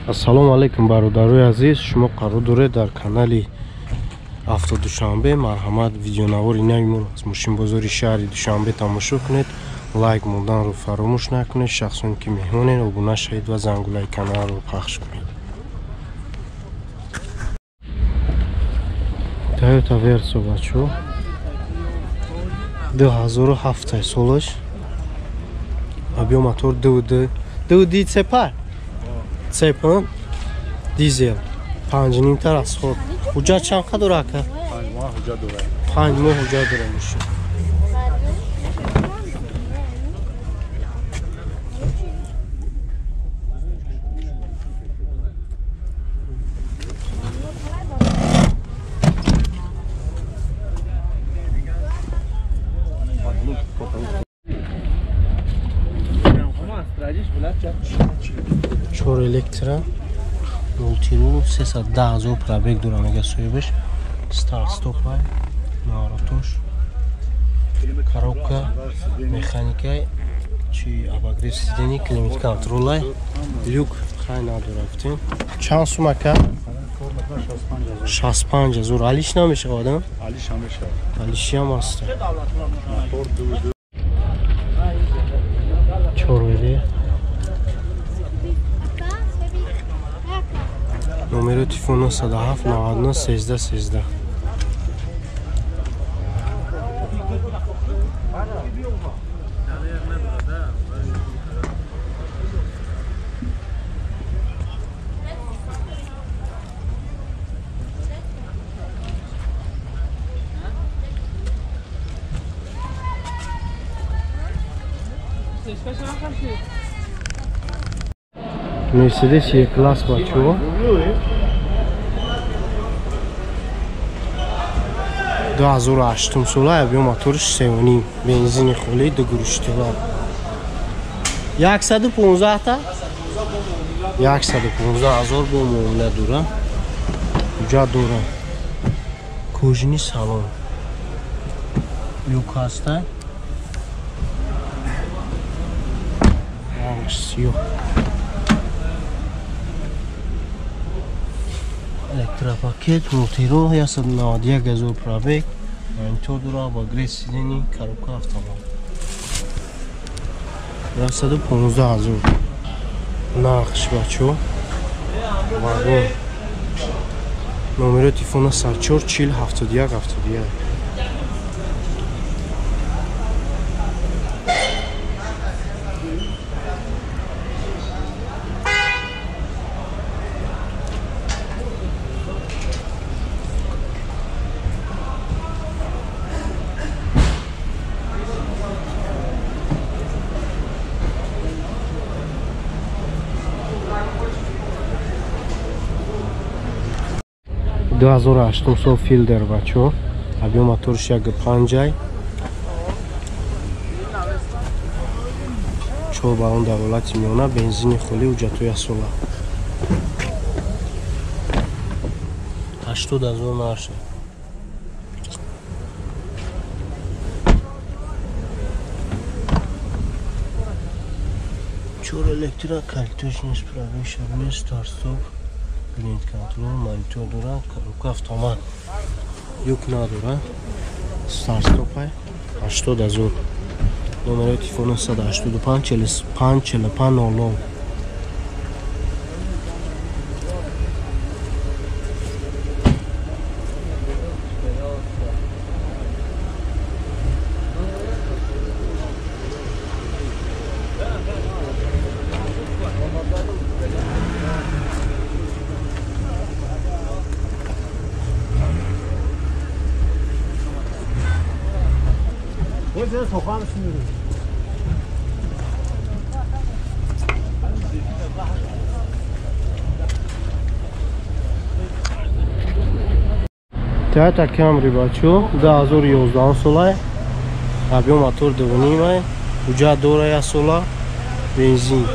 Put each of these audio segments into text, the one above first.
Ассалому алайкум бародарои азиз, шумо қарор доред дар канали Авто Душанбе. Марҳамат, видеонавори навимон аз мошинбозори шаҳри Душанбе тамошо кунед. Лайк монданро фаромӯш накунед. Шахсоне ки меҳмонед, обуна шавед ва зангулаи каналро пахш кунед. Toyota Verso бачо 2007 солаш, объем мотор 2.2 2.2 цепа цепа дизел 5.5 та расход. Ҳуҷҷат чанд қа дора ака? 5 моҳ ҳуҷҷат дора. 5 моҳ ҳуҷҷат дора мошин. Чор электро мултирул 310 ҳазор пробег дора мега соҳибаш. Старт стопай, наворотош, коробка, механикай, чи обогрев сидений, климат контролай, люк хай надора гуфтем. Чанд сум ака? 65 ҳазор. Алиш намешавад, а? Алиш ҳам мешавад. Алишиам ҳаст. Чорвели. Номери телефон 907 99 13 13. Мерседес Е-класс бачо 2008 сола, объем моторш 3.5, бензини холӣ, ду гурӯштила. 115 та 115 ҳазор бо муомила дора. Ҳуҷҷат дора. Кожини салон. Люк ҳаста. Ранг сиёҳ. Электропакет, мултиро, 191 ҳазор пробег, монитор дора, обогрев сидений, коробка автомат. 115 ҳазор нархш бачо. Вагон. Номери телефона 104 40 71 71. 2008 сол Филдер бачо, объем моторш 1.5, 4 баллон дар ҳолати миёна, бензини холӣ, ҳуҷҷатҳои сола. 80 ҳазор нарша. Чор электро, калитош нест, пробег нест, старт стоп, климат контрол, монитор дора, коробка автомат, люк надора, старт стопай, 80 ҳазор. Номери телефона 185 45 45 00. Toyota Camry бачо 2011 сола, объем мотор 2.5, ҳуҷҷат дора 1 сола, бензин.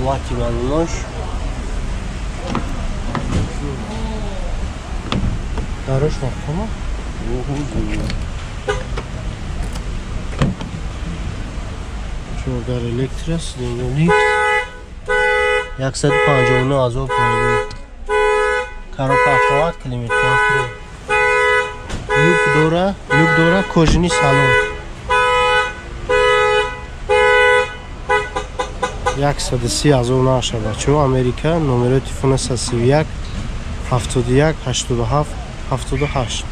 Лати баллонош. Дарош маҳкама? Чордар электро, сиденье лифт. 159 ҳазор пробег. Коробка автомат, климат контрол. Люк дора, кожаный салон. 130 ҳазор наша бачаҳо. Америка, номерои телефона 131 71 87 78.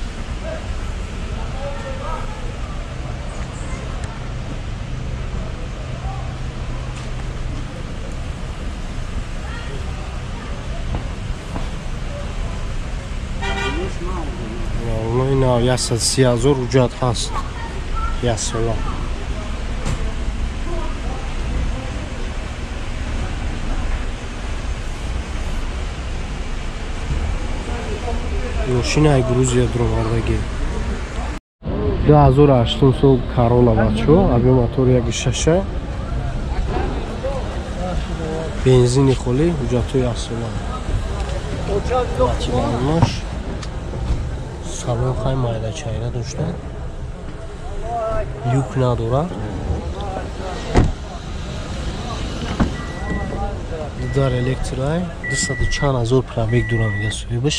Ина 130 ҳазор ҳуҷҷат ҳаст. Як сола. Мошина ай Грузия дуромардагӣ. 2008 сол Corolla бачаҳо, объем мотор 1.6, бензини холӣ, ҳуҷҷатҳои яксола. Бачаҳош салон хай майда чайра дошта, люк надора. Дар электрай 200 чанд ҳазор пробег дора мега соҳибаш.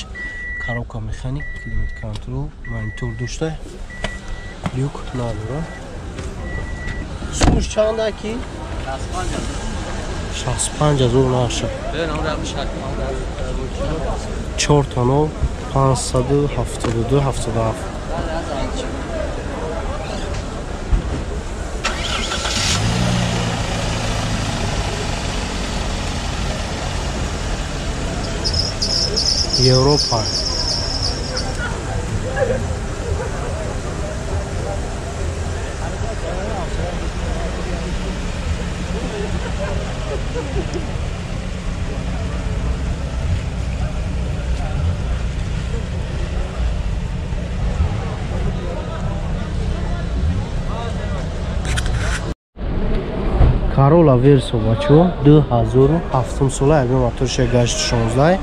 Коробка механик, климат контрол, монитор дошта, люк надора. Сумаш чанда ки? 65 ҳазор наша. 4 тано 572 77. Европа. Corolla Verso бачаҳо 2007 сола, объем моторша 816,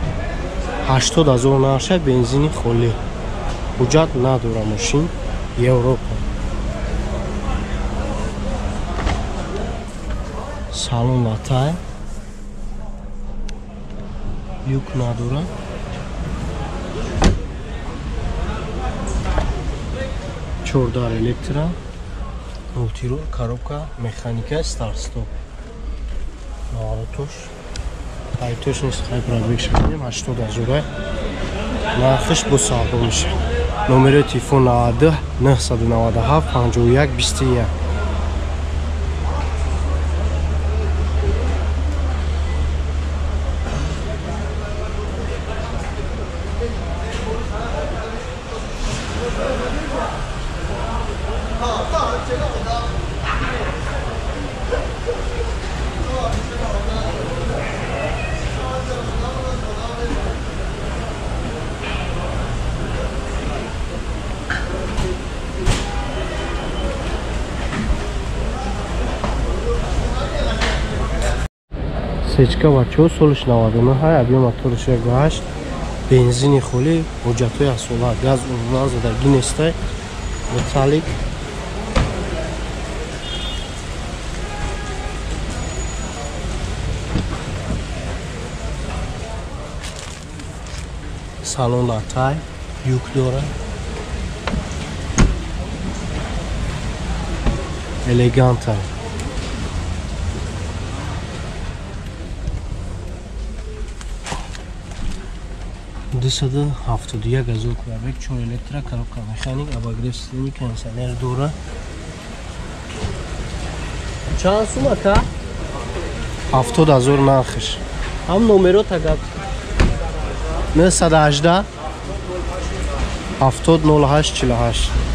80 ҳазор наша, бензини холӣ. Ҳуҷҷат надора мошин, Европа. Салон латай, люк надора. 4 электро, мултирол, коробка, механика, старт-стоп. Наворотош. Хайтош нест, хай пробег шудем, 80 ҳазор. Нархиш бо савдо мешавад. Номери телефон 92 997 51 21. Сечка бачаҳо солиш 99, объем моториш 1.8, бензини холӣ, ҳуҷҷатҳои яксола, газ умуман задагӣ нестай, металлик. Салон латай, люк дора. Элеганта. 271 ҳазор пробег, 4 электро, коробка механик, обогрев сидений, кондиционер дора. Чанд сум ака? 70 ҳазор нархиш. Ҳам номеро тагап 918 70 08 48.